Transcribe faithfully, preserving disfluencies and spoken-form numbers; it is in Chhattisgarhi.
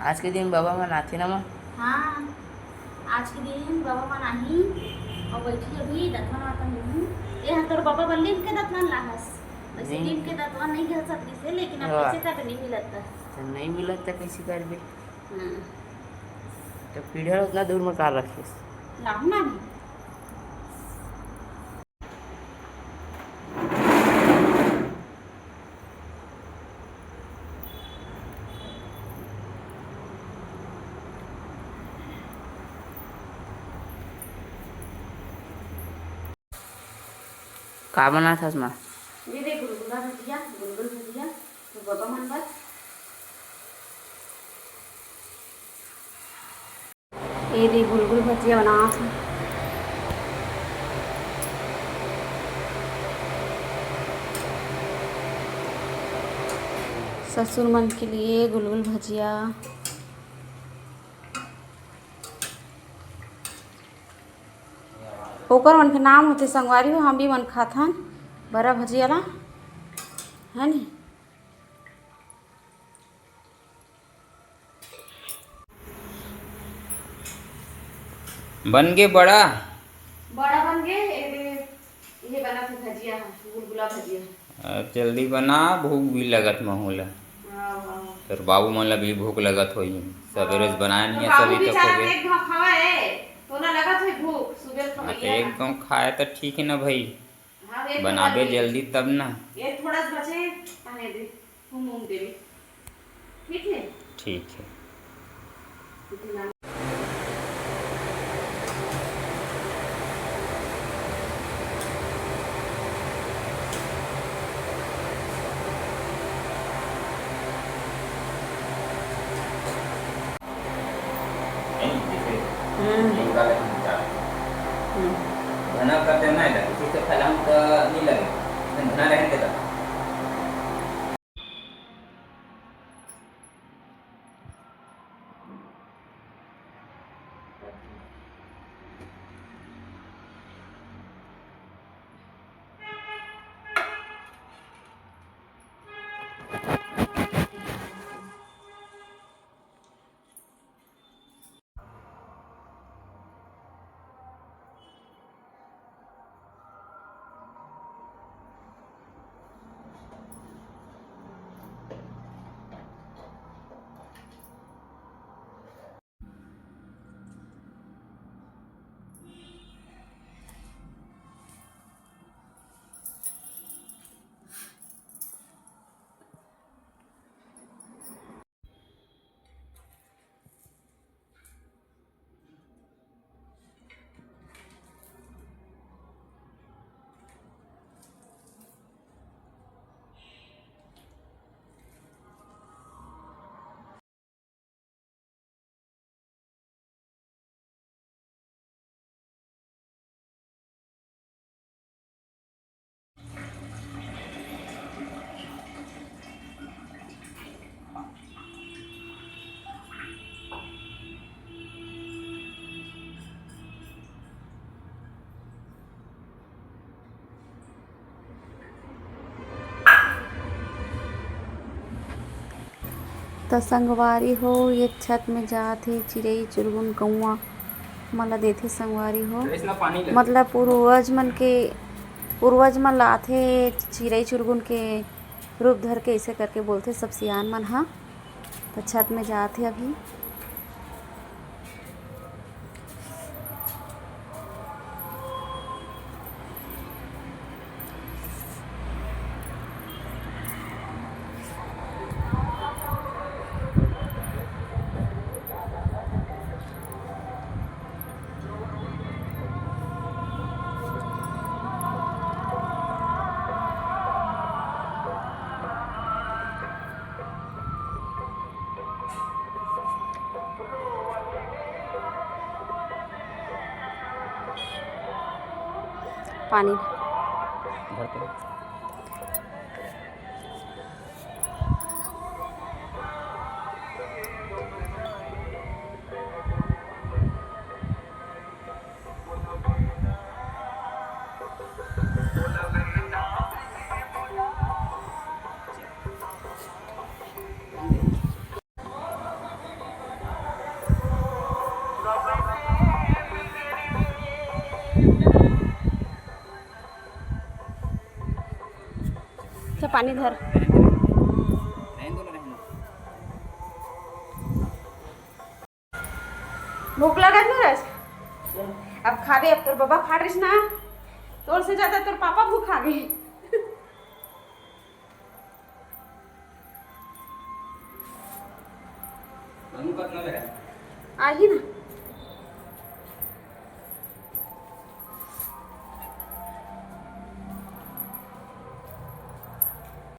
आज के दिन बाबा मन आथे ना माँ? हाँ, आज के दिन बाबा मन आही। अउ बइठी अभी दतवन वातवन लूहूँ। ए हा तोर बाबा बर लीन के दतवन लाहस। वैसे नहीं। लीन के दतवन नहीं घल सकती से, लेकिन अब हाँ। कैसे कर नहीं मिलत त। तो नहीं मिलत त कैसे करबे? हम्म। तो पीढ़ा उतना दूर में का रखिस? लाहूँ ना अभी। का बनात हस माँ? ये दे गुलगुला भजिया, गुलगुल भजिया, तो बाबा मन बर। ये दे गुलगुल भजिया बनात हूँ। ससुर मन के लिए गुलगुल भजिया। ओकर मन के नाम होथे संगवारी हो, हम भी मन खाथन बरा भजिया ला, है नी? बन गे बड़ा? बड़ा बन गे, ए दे, ये बना थे भजिया, गुलगुला भजिया। अब जल्दी बना, भूख भी लगत महू ला। हाँ, हाँ। तोर बाबू मन ला भी भूख लगत होही, सबेरे से हाँ। बनाए तो नहीं है, बाबू सभी भी तक हो बेचारा गए। एक घाव खावा है, तो ना लगत है भूख, सुबह हाँ, तो खवैया एक ना। घाव खाए तो ठीक है ना भाई, हाँ, एक बनाबे घाव जल्दी तब ना। ये थोड़ा सा बचे, आने दे। घूम घूम देवे। ठीक है। ठीक है। नहीं, जैसे हम्म। ये वाला नहीं चाहते। हम्म। घना कर देना है, किसी से फैलाऊं तो नहीं लगे, घना रहने देता। त संगवारी हो, ये छत में जात हे चिरई चुरगुन कौआ, मला देथे संगवारी हो। मतलब पूर्वज मन के, पूर्वज मन लाथे चिरई चुरगुन के रूप धर के, ऐसे करके बोलथे सब सियान मन ह। त छत में जात हे अभी। पानी। पानी धर। भूख लगत ना रस? अब खाबे, अब तोर बाबा खा रहिस ना, तोर से ज्यादा तोर पापा भूखा गे। आही ना।